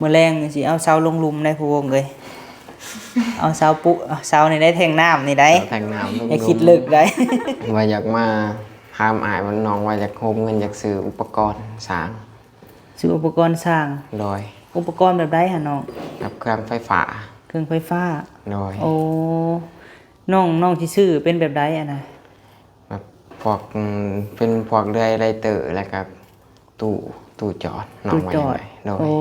ມື້ແລງຊິເອົາເສົາລົງຫຼຸມໄດ໋ ຜູ້ວົງເອີຍ. ເອົາເສົາປຸ ເອົາເສົານີ້ໄດ້ແທງນ້ຳນີ້ໄດ໋. ເສົາແທງນ້ຳລົງຫຼຸມ. ຢ່າຄິດເລິກໄດ໋. ວ່າຢາກມາຖາມອ້າຍວ່າ ນ້ອງວ່າຢາກໂຮມເງິນ ຢາກຊື້ອຸປະກອນສ້າງ. ຊື້ອຸປະກອນສ້າງ? ໂດຍ. ອຸປະກອນແບບໃດຫັ້ນນ້ອງ? ແບບເຄື່ອງໄຟຟ້າ. ເຄື່ອງໄຟຟ້າ? ໂດຍ. ໂອ້ ນ້ອງ ນ້ອງຊິຊື້ເປັນແບບໃດຫັ້ນນະ? ແບບພວກ ອືມ ເປັນພວກເລື່ອຍໄລເຕີ ແລ້ວກໍຕູ້ ຕູ້ຈອດ ນ້ອງວ່າຈັ່ງໃດ? ໂດຍ. ໂອ້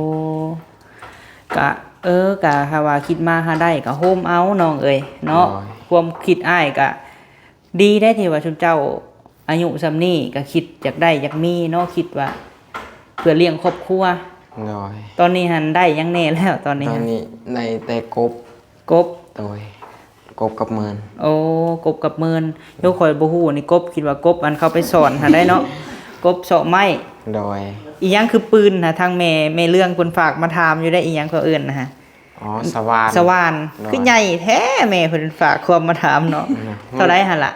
ກະ ເອີ ກະຖ້າວ່າຄິດມາຫາໄດ້ກະໂຮມເອົານ້ອງເອີຍເນາະ. ໂດຍ. ຄວາມຄິດອ້າຍກະດີໄດ໋ ທີ່ວ່າຊຸມເຈົ້າອາຍຸສ່ຳນີ້ກະຄິດຢາກໄດ້ຢາກມີເນາະ ຄິດວ່າເພື່ອລ້ຽງຄອບຄົວ. ໂດຍ. ຕອນນີ້ຫັ້ນໄດ້ຫຍັງແດ່ແລ້ວຕອນນີ້? ຕອນນີ້ໄດ້ແຕ່ກົບ. ກົບ? ໂດຍ. ກົບກັບເມີນ. ໂອ້ ກົບກັບເມີນ. ໂດຍ. ຂ້ອຍບໍ່ຮູ້ນີ້ ກົບ ຄິດວ່າກົບອັນເຂົາໄປສອນຫັ້ນໄດ໋ເນາະ. ກົບເຊາະໄມ້. ໂດຍ. ອີຫຍັງຄືປືນນະ? ທາງແມ່ ແມ່ເລື່ອງເພິ່ນຝາກມາຖາມຢູ່ໄດ໋ ອີຫຍັງເຂົາເອີ້ນນະ? ອໍ ສະຫວ່ານ. ສະຫວ່ານ. ໂດຍ. ຄືໃຫຍ່ແທ້ ແມ່ເພິ່ນຝາກຄວາມມາຖາມເນາະ. ໂດຍ. ເທົ່າໃດຫັ້ນລະ?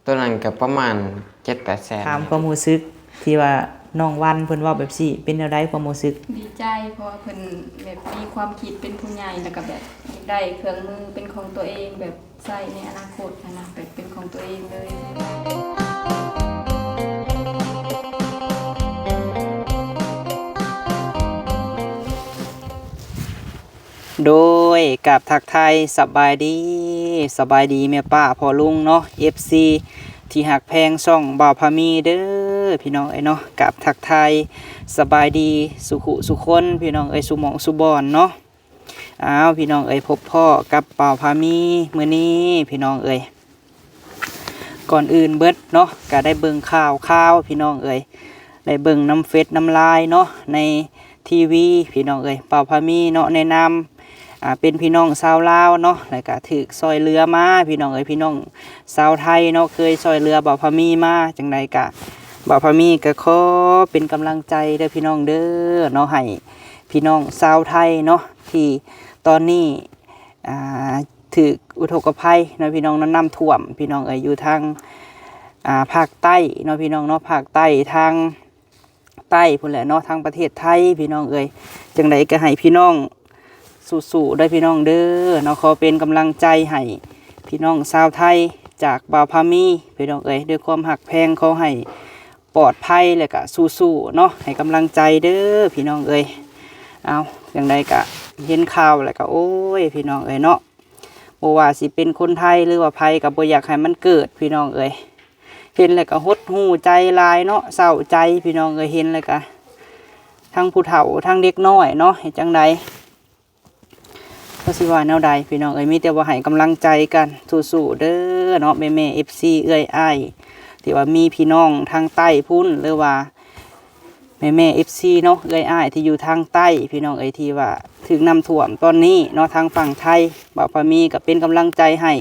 ໂຕນັ້ນກໍປະມານເຈັດແປດແສນ. ຖາມຄວາມຮູ້ສຶກທີ່ວ່ານ້ອງວັນເພິ່ນເວົ້າແບບຊີ້ ເປັນແນວໃດຄວາມຮູ້ສຶກ? ດີໃຈ ເພາະວ່າເພິ່ນແບບມີຄວາມຄິດເປັນຜູ້ໃຫຍ່ ແລ້ວກໍແບບຢາກໄດ້ເຄື່ອງມືເປັນຂອງຕົວເອງ ແບບໃຊ້ໃນອະນາຄົດຫັ້ນນະ ແບບເປັນຂອງຕົວເອງເລີຍ. ໂດຍ ກາບທັກທາຍສະບາຍດີ ສະບາຍດີແມ່ປ້າພໍ່ລຸງເນາະ ເອັຟຊີ ທີ່ຮັກແພງຊ່ອງບ່າວພາມີເດີພີ່ນ້ອງເອີຍເນາະ. ກາບທັກທາຍສະບາຍດີສູ່ຄູ່ສູ່ຄົນພີ່ນ້ອງເອີຍ ສູ່ໝ່ອງສູ່ບ່ອນເນາະ. ອ້າວ ພີ່ນ້ອງເອີຍ ພົບພໍ້ກັບບ່າວພາມີມື້ນີ້ພີ່ນ້ອງເອີຍ. ກ່ອນອື່ນເບິດເນາະ ກະໄດ້ເບິ່ງຂ່າວຄາວພີ່ນ້ອງເອີຍ ໄດ້ເບິ່ງນຳເຟສນຳລາຍເນາະ ໃນທີວີພີ່ນ້ອງເອີຍ. ບ່າວພາມີເນາະ ໃນນາມ ອ່າ ເປັນພີ່ນ້ອງຊາວລາວເນາະ ແລ້ວກະຖືກຊ່ອຍເຫຼືອມາພີ່ນ້ອງເອີຍ ພີ່ນ້ອງຊາວໄທເນາະ ເຄີຍຊ່ອຍເຫຼືອບ່າວພາມີມາ. ຈັ່ງໃດກະບ່າວພາມີກະຂໍເປັນກຳລັງໃຈເດີພີ່ນ້ອງເດີເນາະ ໃຫ້ພີ່ນ້ອງຊາວໄທເນາະ ທີ່ຕອນນີ້ ອ່າ ຖືກອຸທົກກະໄພເນາະພີ່ນ້ອງເນາະ ນ້ຳຖ້ວມພີ່ນ້ອງເອີຍ ຢູ່ທາງ ອ່າ ພາກໃຕ້ເນາະພີ່ນ້ອງເນາະ ພາກໃຕ້ທາງໃຕ້ພຸ້ນແຫຼະເນາະ ທາງປະເທດໄທພີ່ນ້ອງເອີຍ. ຈັ່ງໃດກໍໃຫ້ພີ່ນ້ອງສູ້ໆເດີພີ່ນ້ອງເດີເນາະ ຂໍເປັນກຳລັງໃຈໃຫ້ພີ່ນ້ອງຊາວໄທຈາກບ່າວພາມີພີ່ນ້ອງເອີຍ ດ້ວຍຄວາມຮັກແພງ ຂໍໃຫ້ ປອດໄພ ແລ້ວກະສູ້ໆເນາະ ໃຫ້ກຳລັງໃຈເດີພີ່ນ້ອງເອີຍ. ເອົາ ຈັ່ງໃດກະເຫັນຂ່າວແລ້ວກະ ໂອ້ຍ ພີ່ນ້ອງເອີຍເນາະ ບໍ່ວ່າຊິເປັນຄົນໄທ ຫຼືວ່າໃຜ ກະບໍ່ຢາກໃຫ້ມັນເກີດພີ່ນ້ອງເອີຍ. ເຫັນແລ້ວກະຫົດຫູ່ໃຈຫຼາຍເນາະ ເສົ້າໃຈພີ່ນ້ອງເອີຍ ເຫັນແລ້ວກະ ທັງຜູ້ເຖົ້າ ທັງເດັກນ້ອຍເນາະ ເຮັດຈັ່ງໃດ ບໍ່ຊິວ່າແນວໃດພີ່ນ້ອງເອີຍ ມີແຕ່ວ່າໃຫ້ກຳລັງໃຈກັນ ສູ້ໆເດີເນາະ ແມ່ໆ ເອັຟຊີ ເອື້ອຍອ້າຍ ທີ່ວ່າມີພີ່ນ້ອງທາງໃຕ້ພຸ້ນ ຫຼືວ່າແມ່ໆ ເອັຟຊີ ເນາະ ເອື້ອຍອ້າຍທີ່ຢູ່ທາງໃຕ້ພີ່ນ້ອງເອີຍ ທີ່ວ່າຖືກນ້ຳຖ້ວມຕອນນີ້ເນາະ ທາງຝັ່ງໄທ. ບ່າວພາມີກໍເປັນກຳລັງໃຈໃຫ້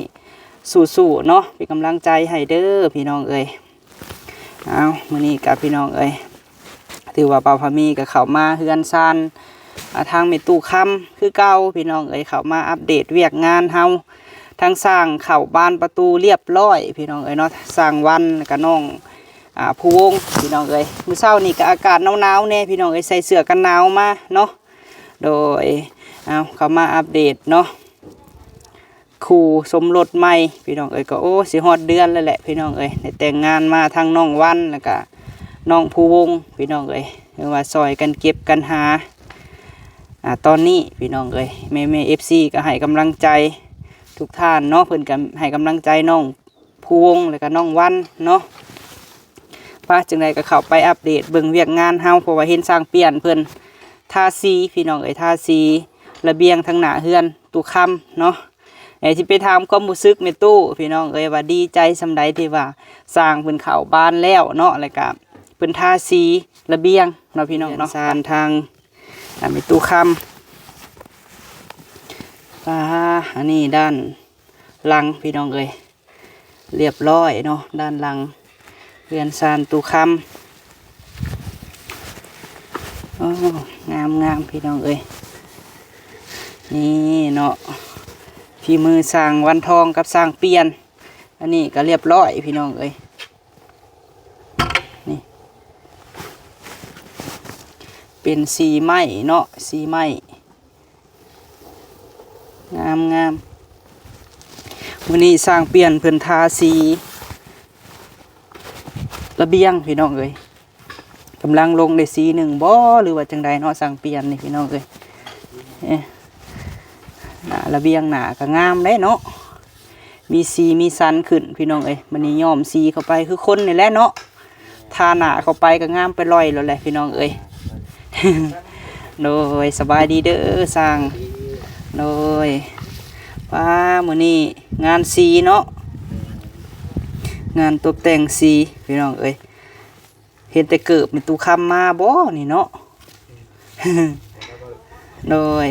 ສູ້ໆເນາະ ເປັນກຳລັງໃຈໃຫ້ເດີພີ່ນ້ອງເອີຍ. ເອົາ ມື້ນີ້ກະພີ່ນ້ອງເອີຍ ຖືວ່າບ່າວພາມີກໍເຂົ້າມາເຮືອນຊານ ອ່າ ທາງແມ່ຕູ້ຄຳຄືເກົ່າພີ່ນ້ອງເອີຍ ເຂົ້າມາອັບເດດວຽກງານເຮົາ ທັງສ້າງເຂົ້າບານປະຕູລຽບຮ້ອຍພີ່ນ້ອງເອີຍເນາະ ຊ່າງວັນ ແລ້ວກະນ້ອງ ອ່າ ພູວົງພີ່ນ້ອງເອີຍ. ມື້ເຊົ້ານີ້ກໍອາກາດໜາວໆແດ່ພີ່ນ້ອງເອີຍ ໃສ່ເສື້ອກັນໜາວມາເນາະ. ໂດຍ ເອົາ ເຂົ້າມາອັບເດດເນາະ ຄູ່ສົມລົດໃໝ່ພີ່ນ້ອງເອີຍ ກໍ ໂອ້ ຊິຮອດເດືອນແລ້ວແຫຼະພີ່ນ້ອງເອີຍ ໄດ້ແຕ່ງງານມາ ທັງນ້ອງວັນ ແລ້ວກະນ້ອງພູວົງພີ່ນ້ອງເອີຍ ຖືວ່າຊ່ອຍກັນເກັບກັນຫາ. ອ່າ ຕອນນີ້ພີ່ນ້ອງເອີຍ ແມ່ໆ ເອັຟຊີ ກໍໃຫ້ກຳລັງໃຈທຸກທ່ານເນາະ ເພິ່ນກໍໃຫ້ກຳລັງໃຈນ້ອງພູວົງ ແລ້ວກະນ້ອງວັນເນາະ. ປະ ຈັ່ງໃດກໍເຂົ້າໄປອັບເດດເບິ່ງວຽກງານເຮົາ ເພາະວ່າເຫັນຊ່າງປ່ຽນເພິ່ນທາສີພີ່ນ້ອງເອີຍ ທາສີລະບຽງທາງໜ້າເຮືອນຕູ້ຄຳເນາະ. ແອ ຊິໄປຖາມຄວາມຮູ້ສຶກແມ່ຕູ້ພີ່ນ້ອງເອີຍ ວ່າດີໃຈສ່ຳໃດທີ່ວ່າຊ່າງເພິ່ນເຂົ້າບານແລ້ວເນາະ ແລ້ວກະເພິ່ນທາສີລະບຽງເນາະ ພີ່ນ້ອງເນາະ ຊານທາງ ອ່າ ແມ່ຕູ້ຄຳ. ປະ ອັນນີ້ດ້ານຫຼັງພີ່ນ້ອງເອີຍ ລຽບຮ້ອຍເນາະ ດ້ານຫຼັງເຮືອນຊານຕູ້ຄຳ. ໂອ້ ງາມໆ ພີ່ນ້ອງເອີຍ ນີ້ເນາະ ຝີມືຊ່າງວັນທອງກັບຊ່າງປ່ຽນ. ອັນນີ້ກໍລຽບຮ້ອຍພີ່ນ້ອງເອີຍ ນີ້ເປັນສີໄມ້ເນາະ ສີໄມ້ ງາມໆ. ມື້ນີ້ຊ່າງປ່ຽນເພິ່ນທາສີລະບຽງພີ່ນ້ອງເອີຍ. ກຳລັງລົງໄດ້ສີໜຶ່ງບໍ່ ຫຼືວ່າຈັ່ງໃດເນາະ ຊ່າງປ່ຽນນີ້ພີ່ນ້ອງເອີຍ. ເອີ ໜ້າລະບຽງໜ້າກໍງາມເດ້ເນາະ ມີສີມີສັນຂຶ້ນພີ່ນ້ອງເອີຍ. ບັດນີ້ຍ້ອມສີເຂົ້າໄປຄືຄົນນີ້ແຫຼະເນາະ ທາໜ້າເຂົ້າໄປກໍງາມໄປລ່ອຍໂລດແຫຼະພີ່ນ້ອງເອີຍ. ໂດຍ ສະບາຍດີເດີຊ່າງ. ໂດຍ ປ້າ ມື້ນີ້ງານສີເນາະ ງານຕົບແຕ່ງສີພີ່ນ້ອງເອີຍ. ເຫັນແຕ່ເກີບແມ່ຕູ້ຄຳມາບໍ່ນີ້ເນາະ. ໂດຍ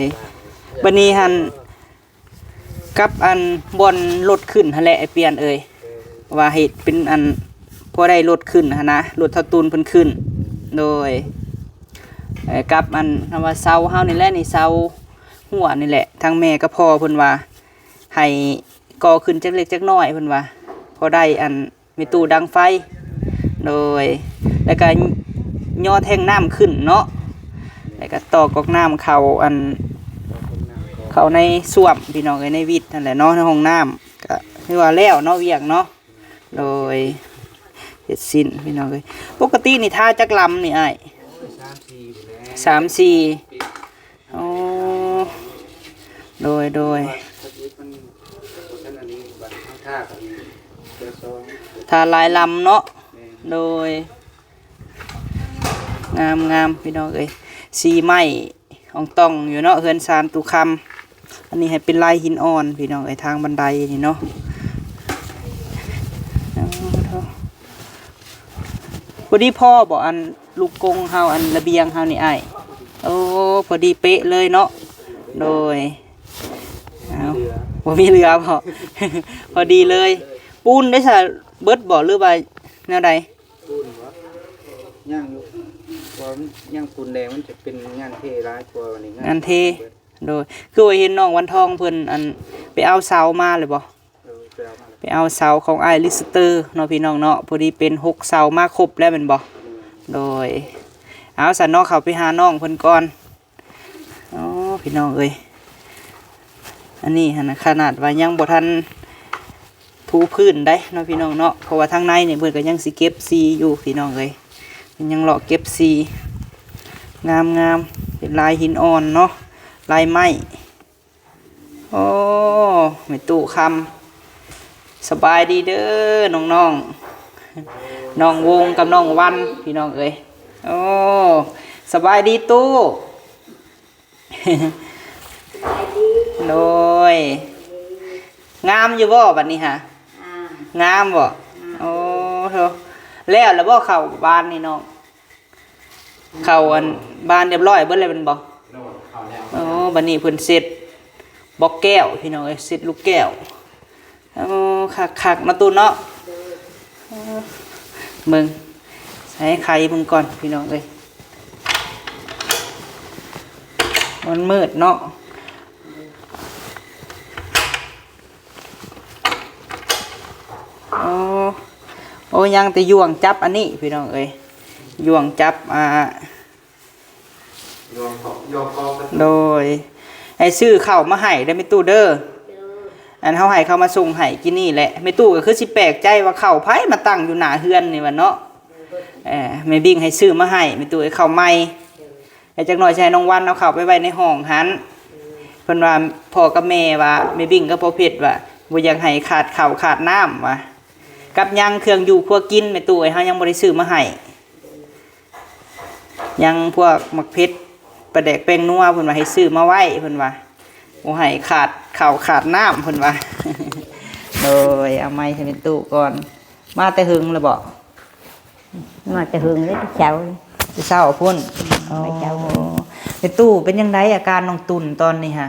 ບັດນີ້ຫັ້ນ ກັບອັນບ່ອນລົດຂຶ້ນຫັ້ນແຫຼະ ອ້າຍປ່ຽນເອີຍ ວ່າເຮັດເປັນອັນ ພໍໄດ້ລົດຂຶ້ນຫັ້ນນະ ລົດເຖົ້າຕຸ່ນເພິ່ນຂຶ້ນ. ໂດຍ ເອີ ກັບອັນ ຄຳວ່າເສົາເຮົານີ້ແຫຼະ ນີ້ເສົາຮົ້ວນີ້ແຫຼະ ທາງແມ່ກັບພໍ່ເພິ່ນວ່າ ໃຫ້ກໍ່ຂຶ້ນຈັກເລັກຈັກນ້ອຍເພິ່ນວ່າ ພໍໄດ້ອັນ ມີຕູ້ດັງໄຟ. ໂດຍ ແລ້ວກະຍໍແທງນ້ຳຂຶ້ນເນາະ ແລ້ວກະຕໍ່ກັອກນ້ຳເຂົ້າອັນ ເຂົ້າໃນສ້ວມພີ່ນ້ອງເອີຍ ໃນວິດຫັ້ນແຫຼະເນາະ ໃນຫ້ອງນ້ຳ. ກະຖືວ່າແລ້ວເນາະ ວຽກເນາະ. ໂດຍ ເຮັດສິ້ນພີ່ນ້ອງເອີຍ. ປົກກະຕິນີ້ທາຈັກລຳນີ້ອ້າຍ? ສາມສີ່ພຸ້ນແຫຼະ ສາມສີ່. ອໍ ໂດຍ ໂດຍ ທາຫຼາຍລຳເນາະ. ໂດຍ ງາມໆ ພີ່ນ້ອງເອີຍ ສີໄມ້ອ່ອງຕ່ອງຢູ່ເນາະ ເຮືອນຊານຕູ້ຄຳ. ອັນນີ້ໃຫ້ເປັນລາຍຫີນອ່ອນພີ່ນ້ອງເອີຍ ທາງບັນໄດນີ້ເນາະ. ພໍດີພໍບໍ່ ອັນລູກກົງເຮົາ ອັນລະບຽງເຮົານີ້ອ້າຍ? ໂອ້ ພໍດີເປະເລີຍເນາະ. ໂດຍ ເອົ້າ ບໍ່ມີເຫຼືອບໍ່? ພໍດີເລີຍ. ປູນໄດ້ສະເບິດບໍ່ ຫຼືວ່າແນວໃດ? ປູນບໍ່? ຍັງຢູ່ ເພາະວ່າມັນຍັງປູນແດງ ມັນຈະເປັນງານເທຫຼາຍກວ່ານີ້ ງານເທ. ໂດຍ ຄືວ່າເຫັນນ້ອງວັນທອງເພິ່ນ ອັນ ໄປເອົາເສົາມາແລ້ວບໍ່? ເອີ ໄປເອົາມາແລ້ວ ໄປເອົາເສົາຂອງອ້າຍລິສເຕີເນາະ ພີ່ນ້ອງເນາະ. ພໍດີເປັນຫົກເສົາມາຄົບແລ້ວແມ່ນບໍ່? ໂດຍ ເອົາ ຊັ້ນເນາະ ເຂົ້າໄປຫານ້ອງເພິ່ນກ່ອນ. ອໍ ພີ່ນ້ອງເອີຍ ອັນນີ້ຫັ້ນນະ ຂະໜາດວ່າຍັງບໍ່ທັນ ປູພື້ນໄດ໋ເນາະ ພີ່ນ້ອງເນາະ ເພາະວ່າທາງໃນນີ້ເພິ່ນກໍຍັງຊິເກັບສີຢູ່ ພີ່ນ້ອງເອີຍ. ເພິ່ນຍັງເລາະເກັບສີ ງາມໆ ເປັນລາຍຫີນອ່ອນເນາະ ລາຍໄມ້. ໂອ້ ແມ່ຕູ້ຄຳ ສະບາຍດີເດີນ້ອງໆ ນ້ອງວົງກັບນ້ອງວັນ ພີ່ນ້ອງເອີຍ. ໂອ້ ສະບາຍດີຕູ້. ໂດຍ ງາມຢູ່ບໍ່ບັດນີ້ຫາ? ງາມບໍ່? ໂອ້ໂທ ແລ້ວລະບໍ່ເຂົ້າບ້ານນີ້ນ້ອງ? ເຂົ້າອັນບ້ານຮຽບຮ້ອຍເບິດແລ້ວແມ່ນບໍ່? ໂອ້ ບັດນີ້ເພິ່ນເຊັດບລັອກແກ້ວ ພີ່ນ້ອງເອີຍ ເຊັດລູກແກ້ວ. ໂອ້ ຄັກໆ ເນາະຕູ້ເນາະ. ເບິ່ງ ໃສ່ໄຂເບິ່ງກ່ອນ ພີ່ນ້ອງເອີຍ ມັນມືດເນາະ. ໂອ້ ໂອ້ ຍັງແຕ່ຢ່ວງຈັບອັນນີ້ ພີ່ນ້ອງເອີຍ ຢ່ວງຈັບ ອ່າ ໂດຍ ໃຫ້ຊື້ເຂົ້າມາໃຫ້ເດີແມ່ຕູ້ເດີ. ອັນເຮົາໃຫ້ເຂົາມາສົ່ງໃຫ້ກິນນີ້ແຫຼະ ແມ່ຕູ້ກໍຄືຊິແປກໃຈວ່າເຂົ້າໃຜມາຕັ້ງຢູ່ໜ້າເຮືອນນີ້ວ່າເນາະ. ເອີ ແມ່ບິ້ງໃຫ້ຊື້ມາໃຫ້ແມ່ຕູ້ ເຂົ້າໃໝ່ ແລ້ວຈັກໜ່ອຍຊິໃຫ້ນ້ອງວັນເອົາເຂົ້າໄປໄວ້ໃນຫ້ອງຫັ້ນ. ເພິ່ນວ່າພໍ່ກັບແມ່ວ່າ ແມ່ບິ້ງກັບພໍ່ເພັດວ່າ ບໍ່ຢາກໃຫ້ຂາດເຂົ້າຂາດນ້ຳວ່າ ກັບຍັງເຄື່ອງຢູ່ຄົວກິນແມ່ຕູ້ເອີຍ ເຮົາຍັງບໍ່ໄດ້ຊື້ມາໃຫ້. ຍັງພວກໝາກເຜັດ ປາແດກ ແປ້ງນົວ ເພິ່ນວ່າໃຫ້ຊື້ມາໄວ້ ເພິ່ນວ່າບໍ່ໃຫ້ຂາດເຂົ້າຂາດນ້ຳ ເພິ່ນວ່າ. ໂດຍ ເອົາໄມ້ໃຫ້ແມ່ຕູ້ກ່ອນ. ມາແຕ່ເຫິງແລ້ວບໍ່? ມາແຕ່ເຫິງເລີຍ ແຕ່ເຊົ້າ ແຕ່ເຊົ້າພຸ້ນ. ອໍ ແມ່ຕູ້ ເປັນຈັ່ງໃດອາການນ້ອງຕຸ່ນຕອນນີ້ຫາ?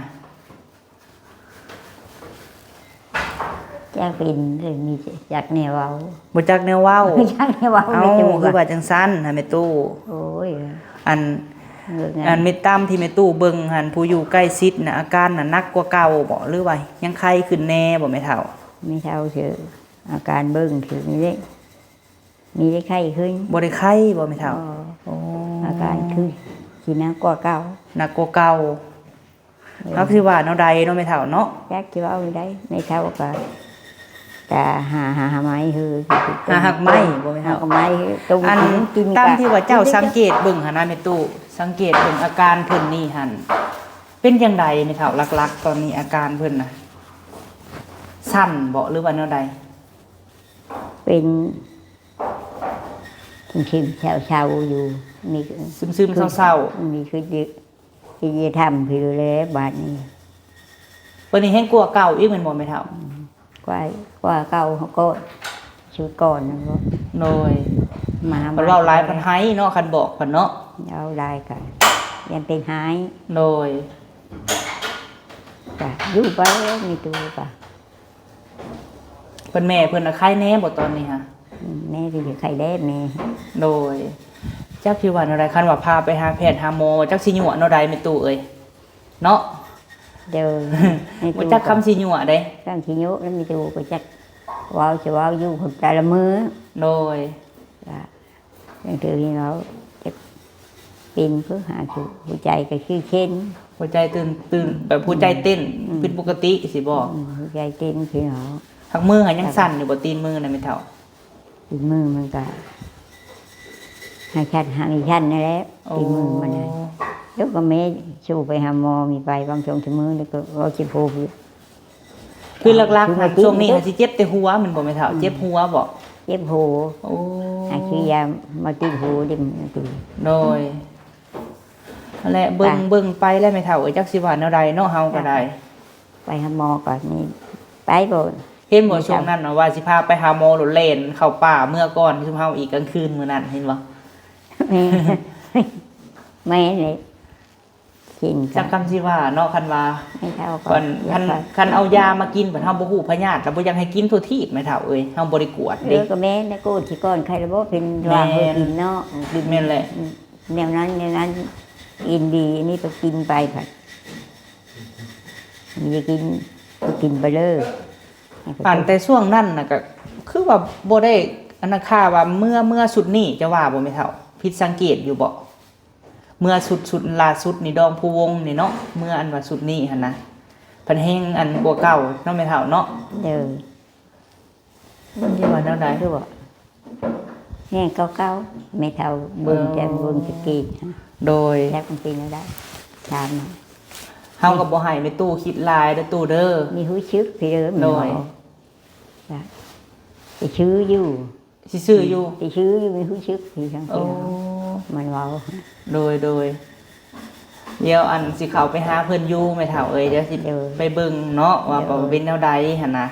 ຈັກເປັນເລີຍ ມີຈັກແນວເວົ້າ ບໍ່ຈັກແນວເວົ້າ ບໍ່ຈັກແນວເວົ້າ. ເອົ້າ ແມ່ຕູ້ ຄືວ່າຈັ່ງຊັ້ນຫາແມ່ຕູ້? ໂອ້ຍ ອັນ ອັນແມ່ຕາມທີ່ແມ່ຕູ້ເບິ່ງຫັ້ນ ຜູ້ຢູ່ໃກ້ຊິດນະ ອາການນະໜັກກວ່າເກົ່າບໍ່ ຫຼືວ່າຍັງໄຄຂຶ້ນແດ່ບໍ່ແມ່ເຖົ້າ? ແມ່ເຖົ້າເຊີ ອາການເບິ່ງຖືກນີ້ເດ້ ມີໄດ້ໄຂ້ຂຶ້ນ. ບໍ່ໄດ້ໄຂ້ບໍ່ແມ່ເຖົ້າ? ອໍ ໂອ້ ອາການຄືຊິໜັກກວ່າເກົ່າ. ໜັກກວ່າເກົ່າ. ເຮົາຊິວ່າແນວໃດເນາະແມ່ເຖົ້າເນາະ? ຈັກຊິເວົ້າແນວໃດ ແມ່ເຖົ້າກໍ ກະຫາ ຫາ ຫາໄມ້ເຮີ ຫາຮາກໄມ້ບໍ່ແມ່ເຖົ້າ? ຫາຮາກໄມ້ເຮີ ຕົ້ມ ອັນ ກິນ ຕາມທີ່ວ່າເຈົ້າສັງເກດເບິ່ງຫັ້ນນະແມ່ຕູ້ ສັງເກດເບິ່ງອາການເພິ່ນນີ້ຫັ້ນ ເປັນຈັ່ງໃດແມ່ເຖົ້າ? ຫຼັກໆຕອນນີ້ອາການເພິ່ນນະ ສັ່ນບໍ່ ຫຼືວ່າແນວໃດ? ເປັນຊຶມໆເຊົາໆຢູ່ ມີຊຶມໆເຊົາໆ ມີຄື ຊິທຳພິເລບາດນີ້ ບັດນີ້ແຮງກວ່າເກົ່າອີກແມ່ນບໍ່ແມ່ເຖົ້າ? ອືມ ກວ່າ ກວ່າເກົ່າເຮົາກໍຊຸດກ່ອນນັ້ນບໍ່? ໂດຍ ມາ ເພິ່ນເວົ້າຫຼາຍເພິ່ນໄຫ້ເນາະ ຄັນບອກເພິ່ນເນາະ ເວົ້າຫຼາຍກໍຢ້ານເປັນໄຫ້ ໂດຍ ກະຢູ່ໄປແລ້ວມີຕູ້ກະ ເພິ່ນ ແມ່ເພິ່ນນະໄຄແດ່ບໍ່ຕອນນີ້ຫະ? ອືມ ແມ່ກໍຢູ່ໄຄແດ່ແມ່ ໂດຍ ຈັກຊິວ່າແນວໃດ ຄັນວ່າພາໄປຫາແພດຫາໝໍ ຈັກຊິຍົວະແນວໃດແມ່ຕູ້ເອີຍ ເນາະ ໂດຍ ບໍ່ຈັກຄຳຊິຍົວະເດ້ ຄຳຊິຍົວະແລ້ວມີຕູ້ບໍ່ຈັກເວົ້າ ຊິເວົ້າຢູ່ແຕ່ລະມື້ ໂດຍ ລະ ຈັ່ງຄືເຮົາຈະເປັນຄືຫາ ຫົວໃຈກໍຄືເຊັ່ນ ຫົວໃຈຕື່ນ ຕື່ນ ແບບຫົວໃຈເຕັ້ນ ອືມ ຜິດປົກກະຕິຊິບໍ່? ອືມ ຫົວໃຈເຕັ້ນຄືເຮົາ ຫາກມືຫາກຍັງສັ່ນຢູ່ບໍ່? ຕີນມືນະແມ່ເຖົ້າ ຕີນມືມັນກໍຫາກສັ່ນ ຫາກສັ່ນນັ້ນແຫຼະ ໂອ້ ຕີນມືມັນນະ ແລ້ວກໍແມ່ຊູໄປຫາໝໍ ມີໄປບາງຊ່ວງຊະມື້ ແລ້ວກໍເວົ້າຊິໂພ ຄືຫຼັກໆ ຊ່ວງນີ້ຫາຊິເຈັບແຕ່ຫົວແມ່ນບໍ່ແມ່ເຖົ້າ? ອືມ ເຈັບຫົວບໍ່? ເຈັບຫູ ໂອ້ ຫາຊື້ຢາມາຕິດຫູດິ ໂດຍ ຫັ້ນແຫຼະ ເບິ່ງ ເບິ່ງໄປແຫຼະແມ່ເຖົ້າເອີຍ ຈັກຊິວ່າແນວໃດເນາະ ເຮົາກໍໄດ້ ໄປຫາໝໍກໍມີ ໄປບໍ່ ເຫັນບໍ່ ຊ່ວງນັ້ນນະວ່າຊິພາໄປຫາໝໍ ໂລດແລ່ນເຂົ້າປ່າເມືອກ່ອນຊຸມເຮົາອີກກາງຄືນມື້ນັ້ນ ເຫັນບໍ່? ແມ່ນ ແມ່ນເລີຍ ຊິນ ຈັກຄຳຊິວ່າເນາະ ຄັນວ່າ ແມ່ເຖົ້າກໍ ຄັນ ຄັນເອົາຢາມາກິນ ບັດເຮົາບໍ່ຮູ້ພະຍາດ ລະບໍ່ຢາກໃຫ້ກິນທົ່ວທີບແມ່ເຖົ້າເອີຍ ເຮົາບໍ່ໄດ້ກວດເດ້ ເອີ ກໍແມ່ນນະ ໂກດຊິກ່ອນ ໃຄລະບໍ່ເປັນວ່າ ເອີ ກິນເນາະ ກິນ ແມ່ນແຫຼະ ອືມ ແນວນັ້ນ ແນວນັ້ນ ອີນດີ ອັນນີ້ກໍກິນໄປ ພັດມີກິນ ກໍກິນໄປເລີຍ ອັນແຕ່ຊ່ວງນັ້ນນະ ກໍຄືວ່າບໍ່ໄດ້ ອັນນັ້ນ ຄ່າວ່າເມືອ ເມືອຊຸດນີ້ ຈະວ່າບໍ່ແມ່ເຖົ້າ? ຜິດສັງເກດຢູ່ບໍ່? ເມື່ອຊຸດ ຊຸດລ່າສຸດນີ້ ດອງພູວົງນີ້ເນາະ ເມື່ອອັນວ່າຊຸດນີ້ຫັ້ນນະ ເພິ່ນແຮງອັນກວ່າເກົ່າເນາະແມ່ເຖົ້າເນາະ ເອີ ມັນຊິວ່າແນວໃດ ຄືວ່າແຮງກວ່າເກົ່າ ແມ່ເຖົ້າເບິ່ງ ເອີ ແຕ່ເບິ່ງແຕ່ກີ້ ໂດຍ ແລ້ວມັນເປັນແນວໃດ ຖາມ ເຮົາກໍບໍ່ໃຫ້ແມ່ຕູ້ຄິດຫຼາຍເດີຕູ້ເດີ ມີຮູ້ສຶກພີ້ເດີ ໂດຍ ຊິຊື້ຢູ່ ຊິຊື້ຢູ່ ຊິຊື້ຢູ່ ມີຮູ້ສຶກ ມີສັງເກດ ໂອ້ ມັນເວົ້າ ໂດຍ ໂດຍ ດຽວອັນຊິເຂົ້າໄປຫາເພິ່ນຢູ່ແມ່ເຖົ້າເອີຍ ດຽວຊິ ໂດຍ ໄປເບິ່ງເນາະ ວ່າ ໂດຍ ເປັນແນວໃດຫັ້ນນະ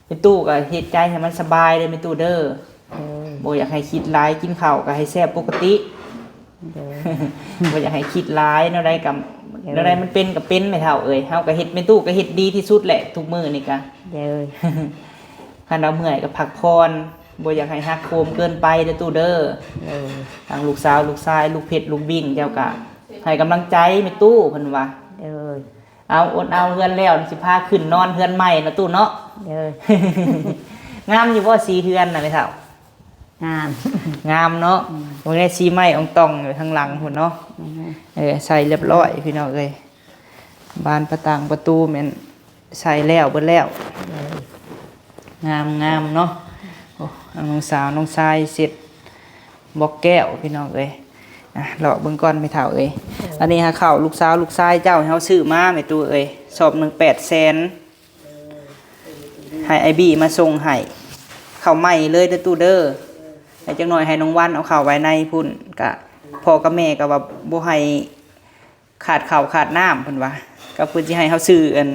ແມ່ຕູ້ກໍເຮັດໃຈໃຫ້ມັນສະບາຍເດີແມ່ຕູ້ເດີ ໂດຍ ບໍ່ຢາກໃຫ້ຄິດຫຼາຍ ກິນເຂົ້າກໍໃຫ້ແຊບປົກກະຕິ ໂດຍ ບໍ່ຢາກໃຫ້ຄິດຫຼາຍ ແນວໃດກໍ ໂດຍ ແນວໃດມັນເປັນກໍເປັນແມ່ເຖົ້າເອີຍ ເຮົາກໍເຮັດ ແມ່ຕູ້ກໍເຮັດດີທີ່ສຸດແຫຼະທຸກມື້ນີ້ກະ ໂດຍ ຄັນວ່າເມື່ອຍກໍພັກຜ່ອນ ບໍ່ຢາກໃຫ້ຮັກໂຄມເກີນໄປເດີຕູ້ເດີ ໂດຍ ທັງລູກສາວ ລູກຊາຍ ລູກເພັດ ລູກບິ້ງ ເຈົ້າກໍໃຫ້ກຳລັງໃຈແມ່ຕູ້ເພິ່ນວ່າ ໂດຍ ເອົາ ອົດເອົາເຮືອນແລ້ວ ຊິພາຂຶ້ນນອນເຮືອນໃໝ່ເນາະຕູ້ເນາະ ໂດຍ ງາມຢູ່ບໍ່ສີເຮືອນນະແມ່ເຖົ້າ? ງາມ ງາມເນາະ ອືມ ເບິ່ງແດ່ ສີໄມ້ອອງຕອງຢູ່ທາງຫຼັງພຸ້ນເນາະ ອືມ ເອີ ໃສ່ລຽບຮ້ອຍພີ່ນ້ອງເອີຍ ບານປະຕາງປະຕູແມ່ນໃສ່ແລ້ວເບິດແລ້ວ ເອີ ງາມໆເນາະ ໂອ້ ທາງນ້ອງສາວນ້ອງຊາຍເຊັດບລັອກແກ້ວພີ່ນ້ອງເອີຍ ອ່ະ ເລາະເບິ່ງກ່ອນແມ່ເຖົ້າເອີຍ ເອີ ອັນນີ້ຫາເຂົ້າລູກສາວລູກຊາຍເຈົ້າໃຫ້ເຮົາຊື້ມາແມ່ຕູ້ເອີຍ ສອບໜຶ່ງແປດແສນ ໃຫ້ອ້າຍບີມາສົ່ງໃຫ້ ເຂົ້າໃໝ່ເລີຍເດີຕູ້ເດີ ໃຫ້ຈັກໜ່ອຍໃຫ້ນ້ອງວັນເອົາເຂົ້າໄວ້ໃນພຸ້ນ ກະພໍ່ກັບແມ່ກໍວ່າບໍ່ໃຫ້ຂາດເຂົ້າຂາດນ້ຳເພິ່ນວ່າ ກໍເພິ່ນຊິໃຫ້ເຮົາຊື້ອັນ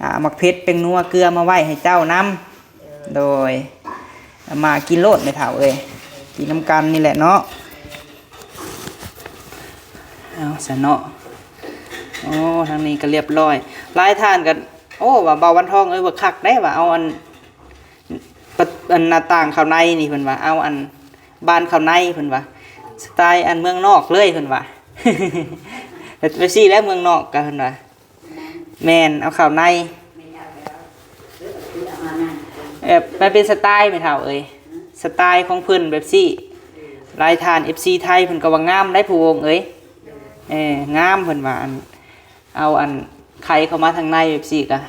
ອ່າ ໝາກເຜັດ ແປ້ງນົວ ເກືອມາໄວ້ໃຫ້ເຈົ້ານຳ ໂດຍ ມາກິນໂລດແມ່ເຖົ້າເອີຍ ກິນນຳກັນນີ້ແຫຼະເນາະ ເອົາຊັ້ນເນາະ ໂອ້ ທາງນີ້ກໍລຽບຮ້ອຍ ຫຼາຍທ່ານກໍ ໂອ້ ວ່າບ່າວວັນທອງເອີຍ ວ່າຄັກໄດ໋ ວ່າເອົາອັນ ປະ ອັນໜ້າຕ່າງເຂົ້າໃນນີ້ ເພິ່ນວ່າ ເອົາອັນບານເຂົ້າໃນ ເພິ່ນວ່າ ສະໄຕລ໌ອັນເມືອງນອກເລີຍ ເພິ່ນວ່າ ແບບຊີ້ແຫຼະ ເມືອງນອກກໍ ເພິ່ນວ່າ ແມ່ນ ເອົາເຂົ້າໃນ ແບບມັນເປັນສະໄຕລ໌ແມ່ເຖົ້າເອີຍ ສະໄຕລ໌ຂອງເພິ່ນແບບຊີ້ ຫຼາຍທ່ານ ເອັຟຊີ ໄທ ເພິ່ນກໍວ່າງາມໄດ໋ ຜູ້ວົງເອີຍ ເອີ ງາມ ເພິ່ນວ່າ ອັນ ເອົາອັນ ໄຂເຂົ້າມາທາງໃນແບບຊີ້ກະ